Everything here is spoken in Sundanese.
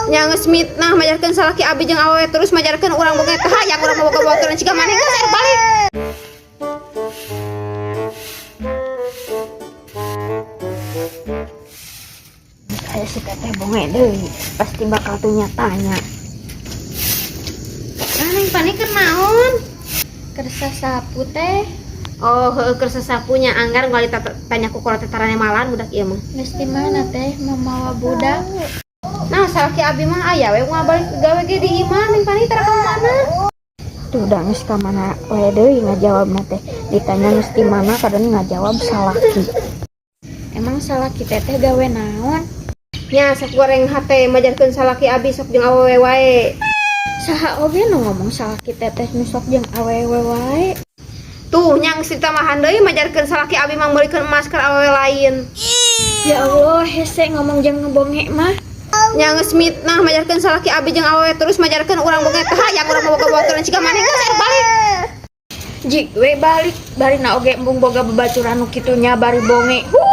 Nya geus mitnah majarkeun salaki abi jeung awewe terus majarkeun urang boga teh hayang urang boga babaturan siga maneh geus erek balik. Aya si teteh bonge deui, pasti bakal tuh tanya. Ah, Neng Pani keur naon? Kersa sapu, Teh. Oh, heueuh, keur sasapunya anggar moal tanya ku kolot tarane malan budak ieu mah. Geus di mana, Teh, mamawa budak? Nah, salaki abi mah aya we moal balik gawe ge di imah. Neng Pani tara ka mana? Tuh udah geus ka mana wae deui ngajawabna teh. Ditanya geus di mana kadang ngajawab salaki. Emang salaki teteh gawe naon? Nya sok goreng hate majarkeun salaki abi sok jeung awewe wae. Saha oge nu ngomong salaki teteh nu sok jeung awewe wae? Tuh, nya geus ditambahan deui majarkeun salaki abi mah meulikeun emas ka awewe lain. Ya Allah, hese ngomong jeung nu bonge mah. Nya geus mitnah majarkeun salaki abi jeung awewe terus majarkeun urang boga teh hayang urang boga babaturan siga maneh geus erek balik. Jik we balik, bari na oge embung boga babaturan nu kitu nya bari bonge. Huh.